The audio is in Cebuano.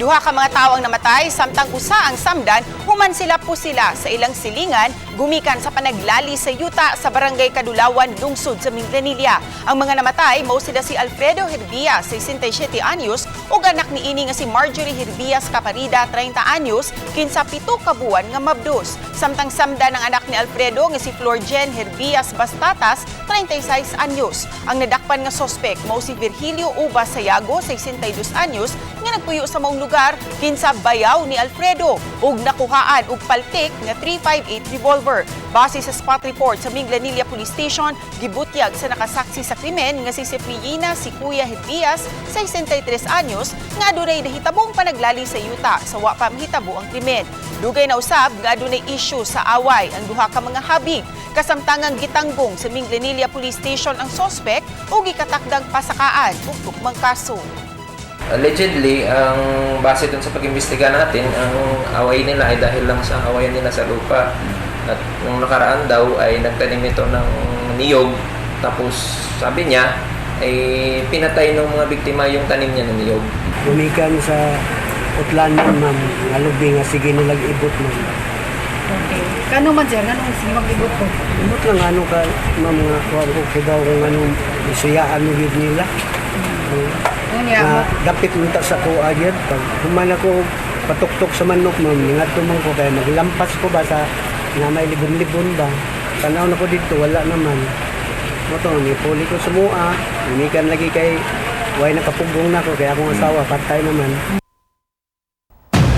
Duha ka mga tawo ang namatay samtang usa ang samdan human sila pusila sa ilang silingan gumikan sa panaglali sa yuta sa Barangay Kadulawan, lungsod sa Minglanilla. Ang mga namatay mao sila si Alfredo Herbias, 67 anyos, ug anak niini nga si Marjorie Herbias Caparida, 30 anyos, kinsa 7 ka buwan nga mabdos. Samtang samdan ang anak ni Alfredo nga si Florgen Herbias Bastatas, 36 anyos. Ang nadakpan nga sospek mao si Virgilio Uba Sayago, 62 anyos, nga nagpuyo sa maong lugar kinsa bayaw ni Alfredo ug nakuhaan og paltik nga 358 revolver. Base sa spot report sa Minglanilla Police Station, gibutyag sa nakasaksi sa krimen nga si Sefrina si Kuya Herbias, 63 anyos, nga adunay nahitabong panaglali sa yuta sa wa pa mahitabo ang krimen. Dugay na usab nga adunay issue sa away ang duha ka mga habig. Kasamtangang gitanggong sa Minglanilla Police Station ang sospek ug gikatakdang pasakaan og tukmang kaso. Allegedly, ang base dun sa pag-imbestiga natin, ang away nila ay dahil lang sa awayan nila sa lupa. At nung nakaraan daw ay nagtanim ito ng niyog. Tapos sabi niya, ay pinatay ng mga biktima yung tanim niya ng niyog. Gumikan sa utlanan, ma'am, nga lubi nga sige nilag ibot, ma'am. Okay. Kano man, sir, ngano sige mag-ibot ko? Ibot lang ano ka, ma'am, nga kuan ko kibaw kung anong isuyaan mo gyud nila. Unya, Nga dapit unta sa kuha gyud. Pag human ako patuktok sa manok, ma'am, ningadto man ko kay maglampas ko ba sa nga may libon-libon ba. Tanaw na ko dito, wala naman. Mao to, ni puli ko sumua, gumikan lagi kay way nakapugong na ko kaya akong asawa patay naman.